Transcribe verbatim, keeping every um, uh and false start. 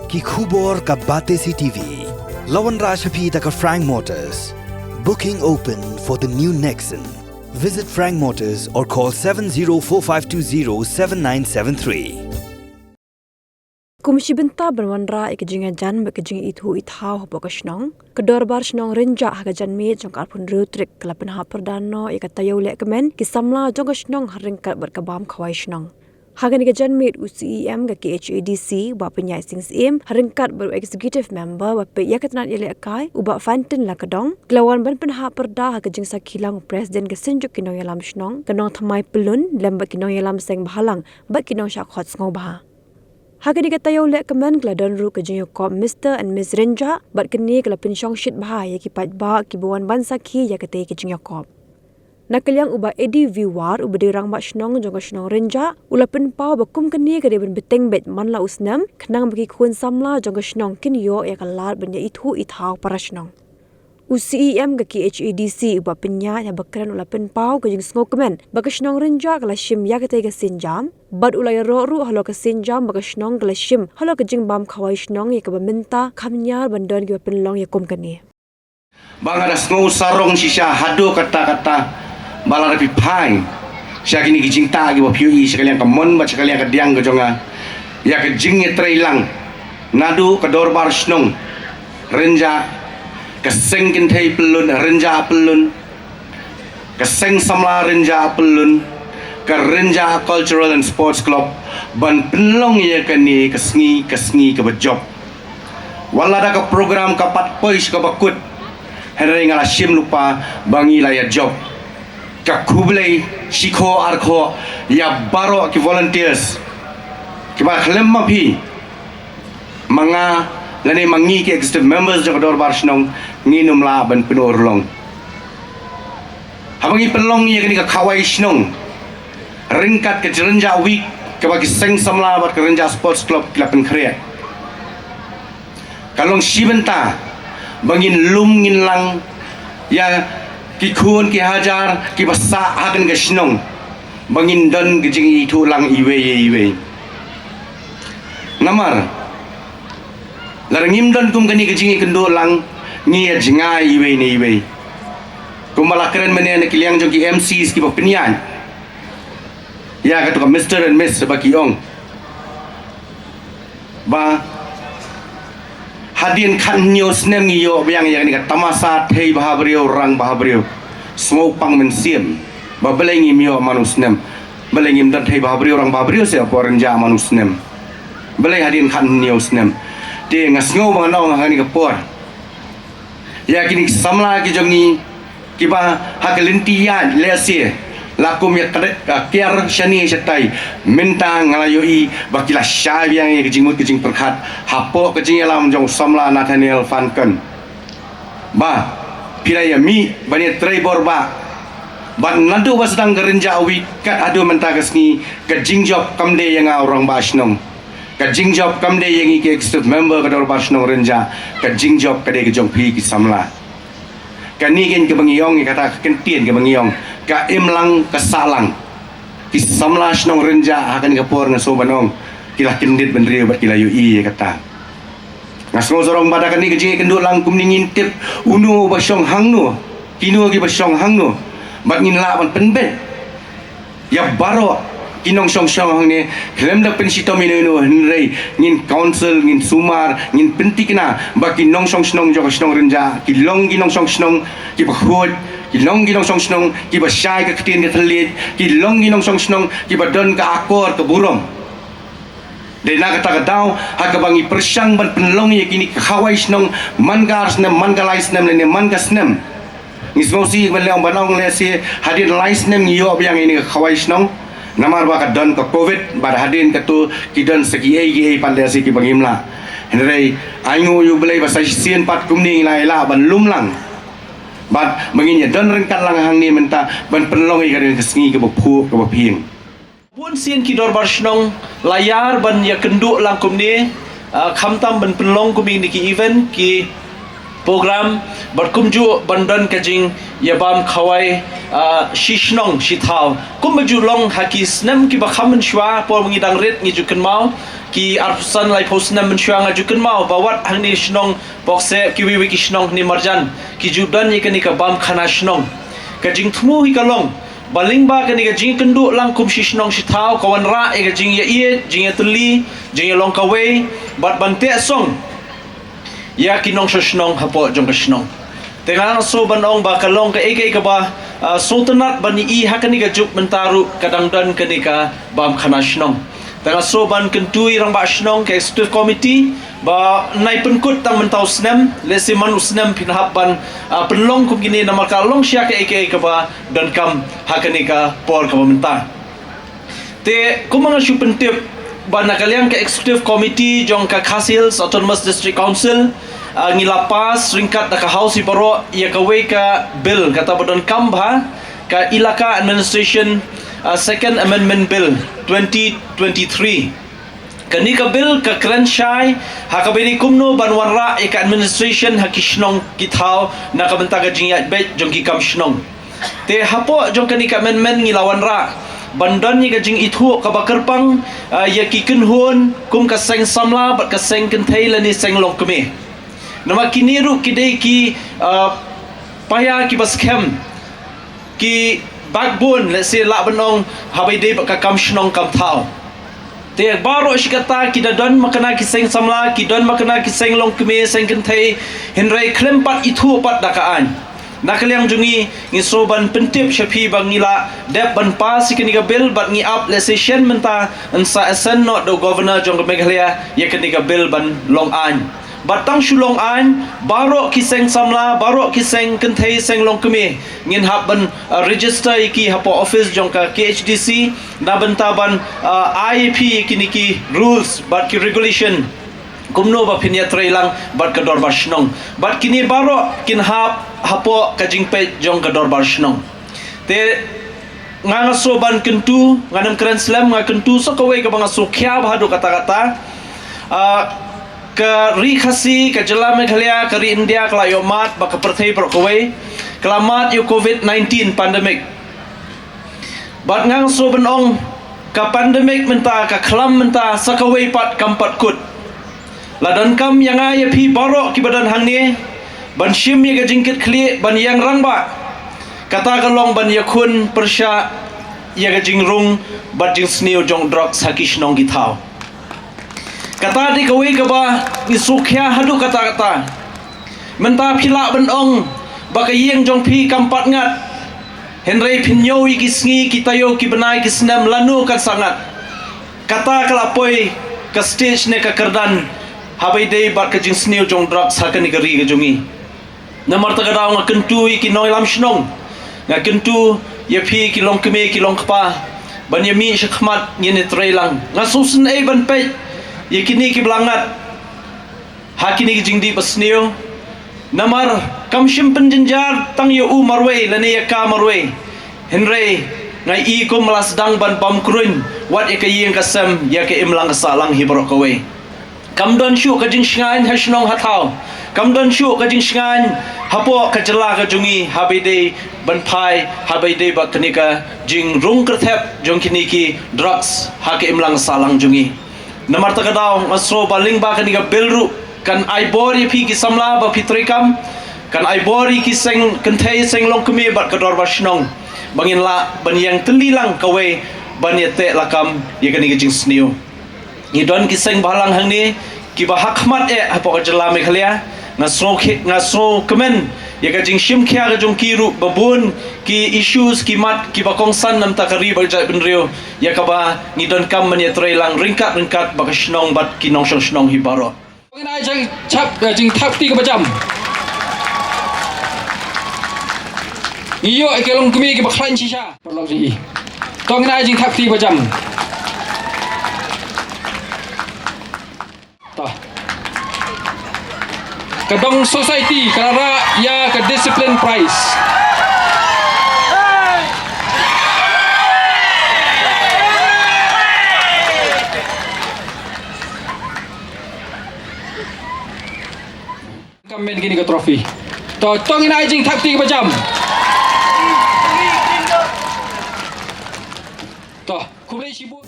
Ki khubor ka Batesi T V. La wanrah sha phi da ka Frank Motors. Booking open for the new Nexon. Visit Frank Motors or call seven zero four five two zero seven nine seven three. Kum shi bynta ban wanrah ïa ka jingïajan bad ka jingithuh ithaw hapoh ka shnong, ka Dorbar Shnong Rynjah ha ka janmiet jong ka arphew hynriew tarik ka la pynhap pyrda noh ïa ka taïew lehkmen ki samla jong ka shnong ha ryngkat bad ka bam khawai shnong. Ha kane ka janmiet u C E M ka K H A D C Bah Pynïaid Sing Syiem ha ryngkat bad u Executive Member ba peit ïa ka tnat ïalehkai u Bah Fantin Lakadong ki la wan ban pynhap pyrda ha ka jingsakhi lang u President ka Synjuk ki Nongïalam Shnong, ka Nongthymmai Pyllun lem bad ki nongïalam seng bhalang bad ki nongshah khot sngewbha. Ha kane ka taïew lehkmen ka la don ruh ka jingïakop Mister and Miss Rynjah bad kane ka la pynshongshit bha ïa ki paidbah kiba wan ban sakhi ïa katei ka jingïakop. Na ka liang u Bah Eddie V War uba dei rangbah shnong jong ka shnong Rynjah u la pynpaw ba kum kane ka dei ban bteng beit man la u snem khnang ba ki khun samla jong ka shnong kin ïoh ïa ka lad ban ïaithuh ithaw para shnong. U C E M ka K H A D C u Bah Pynïaid haba kren u la pynpaw ka jingsngewkmen ba ka shnong Rynjah ka la shim ïa katei ka sienjam bad u la ïaroh ruh halor ka sienjam ba ka shnong ka la shim halor ka jingbam khawai shnong ïa kaba mynta kham ñiar ban don kiba pynlong ïa kum kane. Ba nga da sngew sarong shisha haduh katta katta ba lada phi phai sha kine ki jingtah kiba phi ïohi sha ka liang ka mon bad sha ka liang ka diang ka jong nga ïa ka jingïatreilang naduh ka Dorbar Shnong Rynjah, ka Seng Kynthei Pyllun, Rynjah Pyllun, ka Seng Samla Rynjah Pyllun, ka Rynjah Cultural and Sports Club ban pynlong ïa kane ka sngi, ka sngi kaba jop. Wat la da ka program ka pat poi sha kaba kut, hynrei nga la shim lypa ba ngi la ïa jop. Ka khublei shikho arkho ïa baroh ki volunteers kiba khlem ma phi ma nga lane ma ngi ki executive members jong ka Dorbar Shnong ngin ym lah ban pynurlong. Haba ngi pynlong ïa kane ka khawai shnong ryngkat ka Rynjah Week kaba ki Seng Samla bad ka Rynjah Sports Club ki la pynkhreh, ka long shi bynta ba ngin lum ngin lang ïa ki khun ki hajar kiba sah ha kane ka shnong ba ngin don ka jingithuh lang iwei ïa iwei. Namar lada ngim don kum kane ka jingïakynduh lang ngi ïa jngai iwei na iwei. Kumba la kren mynne na ki liang jong ki M Cs kiba pynïaid ïa kato ka Mister and Miss ba ki ong ba hadien khathynñiew snem ngi ïoh biang ïa kane ka tamasa thei bha briew rang bha briew. Sngewpang mynsiem ba balei ngim ïoh man u snem, balei ngim don thei bha briew rang bha briew se hapoh Rynjah man u snem, balei hadien khathynñiew snem. Te nga sngew ba ngan ong ha kane ka por ïa kine ki samla ki jong ngi kiba ha ka lynti ïaid lehse la kum ïa ka, ka kiar shane shatai, mynta nga la ïohi ba ki la shai biang ïa ka jingmut ka jingpyrkhat hapoh ka jingïalam jong u samla Nathaniel Fanken. Ba phi la ïa mih ban ïa trei bor ba bad naduh ba sdang ka Rynjah Week kat haduh mynta ka sngi ka jingjop kam dei ïa nga u rangbah shnong. Ka jingjop kam dei ïa ngi ki executive member ka Dorbar Shnong Rynjah, ka jingjop ka dei ka jong phi ki samla. Kane keiñ kaba ngi ong ïa kata ka kyntien kaba ngi ong ka im lang ka sah lang. Ki samla shnong Rynjah ha kane ka por nga sngew ban ong ki la kyndit bynriew bad ki la ïohi ïa kata. Nga sngew sarong ba da kane ka jingïakynduh lang kumne ngin tip uno uba shong hangno, kino kiba shong hangno bad ngin lah ban pynbeit ïa baroh ki nongshong shnong hangne, khlem da pynshitom ïano ïano, hynrei ngin counsel, ngin sumar, ngin pynthikna ba ki nongshong shnong jong ka shnong Rynjah ki long ki nongshong shnong kiba khuid, ki long ki nongshong shnong kiba shai ka ktien ka thylliej, ki long ki nongshong shnong kiba don ka akor ka burom. Dei na kata ka daw ha kaba ngi pyrshang ban pynlong ïa kine ki khawai shnong man ka ar snem, man ka lai snem lane man ka snem. Ngi sngewsih ban leh ong ban ong lehse hadien lai snem ngi ïoh biang ïa kine ki khawai shnong. Namar ba ka don ka covid bad hadien kato ki don sa kiei kiei pat lehse kiba ngim lah. Hynrei ai nguh ïa U Blei ba sa shisien pat kumne ngi la ïa lah ban lum lang bad ba ngin ïa don ryngkat lang hangne mynta ban pynlong ïa kane ka sngi kaba phuh kaba phieng. Bun sien ki dorbar shnong la ïar ban ïakynduh lang kumne, ah, khamtam ban pynlong kumne ki event ki program, bad kumjuh ban don ka jingïabam khawai, ah, shi shnong shi thaw. Kumba ju long ha ki snem kiba kham mynshuwa, por ngi dang rit ngi ju kynmaw, ki arphew san laiphew snem mynshuwa nga ju kynmaw, ba wat hangne shnong Pohkseh, kiwei wei ki shnong ne marjan, ki ju don ïa kane ka bam khana shnong. Ka jingthmu hi ka long, ba lyngba kane ka jingkynduh lang kum shi shnong shi thaw, ka wanrah ïa ka jingïaieit, jingïatylli, jingïalong kawei, bad ban teh song ïa ki nongshong shnong hapoh jong ka shnong. Te nga sngew ban ong ba ka long kaei kaei kaba, ah, sngewtynnat ban ïohi ha kane ka juk mynta ruh ka dang don kane ka bam khana shnong. Te nga sngew ban kyntu ïa i rangbah shnong, ka executive committee, ba nai pynkut tang mynta u snem, lehse man u snem phin hap ban, ah, pynlong kum kine namar ka long shisha kaei kaei kaba donkam ha kane ka por kaba mynta. Te kumba nga shu pyntip ba na ka liang ka executive committee jong ka Khasi Hills Autonomous District Council, ah, ngi la pass ryngkat da ka House hi baroh ïa kawei ka bill kata ba donkam bha, ka Elaka Administration, ah, Second Amendment Bill twenty twenty-three. Kane ka bill ka kren shai ha kaba ïadei kumno ban wanrah ïa ka administration ha ki shnong ki thaw na ka bynta ka jingïaid beit jong ki kam shnong. Te hapoh jong kane ka amendment ngi la wanrah ban don ïa ka jingithuh kaba kyrpang, ah, ïa ki kynhun kum ka seng samla bad ka seng kynthei lane seng longkmie. Namar kine ruh ki dei ki, ah, paia kiba skhem, ki backbone, lehse lah ban ong, haba ïadei bad ka kam shnong kam thaw. Te baroh shi katta ki da don makna ki seng samla, ki don makna ki seng longkmie, seng kynthei, hynrei khlem pat ithuh pat da ka aiñ. Na ka liang jong ngi, ngi sngew ban pyntip sha phi ba ngi la dep ban pass ïa kane ka bill bad ngi ap lehse shen mynta yn sa ascend noh da u Governor jong ka Meghalaya ïa kane ka bill ban long aiñ. Bad tang shu long aiñ, baroh ki seng samla, baroh ki seng kynthei, seng longkmie, ngin hap ban, uh, register ïa ki hapoh office jong ka K H D C na bynta ban, uh, ai ïa phi ïa kine ki rules bad ki regulation kumno ba phin ïatreilang bad ka dorbar shnong. Bad kine baroh kin hap hapoh ka jingpeit jong ka dorbar shnong. Te nga, nga sngew ban kyntu, ngan ym kren slem, nga kyntu sa kawei kaba nga sngew khia bha haduh katta katta. Ah, ka ri Khasi, ka jylla Meghalaya, ka ri India, ka la ïoh mad, bad ka pyrthei baroh kawei ka la mad ïa u covid nineteen pandemic. Bad nga sngew ban ong, ka pandemic mynta, ka khlam mynta, sa kawei pat kam pat kut. La donkam ïa nga ïa phi baroh kiba don hangne ban shim ïa ka jingkitkhlieh, ban ïeng rangbah. Kata ka long ban ïakhun pyrshah ïa ka jingrung bad jingsniew jong drugs ha ki shnong ki thaw. Kata dei kawei kaba ngi sngew khia haduh katta katta. Mynta phi lah ban ong ba ka ïing jong phi kam pat ngat, hynrei phin ñiew ïa ki sngi, ki taïew, ki bnai, ki snem, lano kan sa ngat. Kata ka la poi ka stage ne ka kyrdan haba ïadei bad ka jingsniew jong drugs ha kane ka ri ka jong ngi. Namar kata ka daw nga kyntu ïa ki nongïalam shnong, nga kyntu ïa phi ki longkmie ki longkpa ban ïa mih sha khmat, ngin ïatreilang. Nga sngewsynei ban peit ïa kine kiba la ngat ha kine ki jingdih basniew. Namar kam shym pynjynjar tang ïa u marwei lane ïa ka marwei. Hynrei nga i kum ba la sdang ban bam kruiñ wat ïa ka ïing ka sem, ïa ka imlang ka sahlang hi baroh kawei. Kam don shuh ka jingshngaiñ ha shnong ha thaw. Kam don shuh ka jingshngaiñ hapoh ka jylla ka jong ngi haba ïadei ban phai, haba ïadei bad kane ka jingrung kyrthep jong kine ki drugs ha ka imlang sahlang jong ngi. Namar kata ka daw nga sngew ba lyngba kane ka bill ruh kan ai bor ïa phi ki samla ba phi treikam, kan ai bor ïa ki seng kynthei, seng longkmie bad ka dorbar shnong ba ngin lah ban ïeng tylli lang kawei ban ïateh lakam ïa kane ka jingsniew. Ngi don ki seng bhalang hangne kiba ha khmat eh hapoh ka jylla Meghalaya. Nga sngew khi-, nga sngewkmen ïa ka jingshim khia ka jong ki ruh, ba bun ki issues, ki mat kiba kongsan na ka bynta ka ri bad ka jaitbynriew, ïa kaba ngi donkam ban ïatreilang ryngkat ryngkat bad ka shnong bad ki nongshong shnong hi baroh. Ngin ai jingthap, eh, jingthap kti kaba jam. Ngi ïoh ïa ki longkmie kiba khlaiñ shisha. Paralok jong ngi. To ngin ai jingthap kti ba jam. To. Ka Dong Society ka la rah ïa ka discipline prize. Kam mih kine ki trophy. To, to ngin ai jingthap kti kaba jam. To, khublei shibun.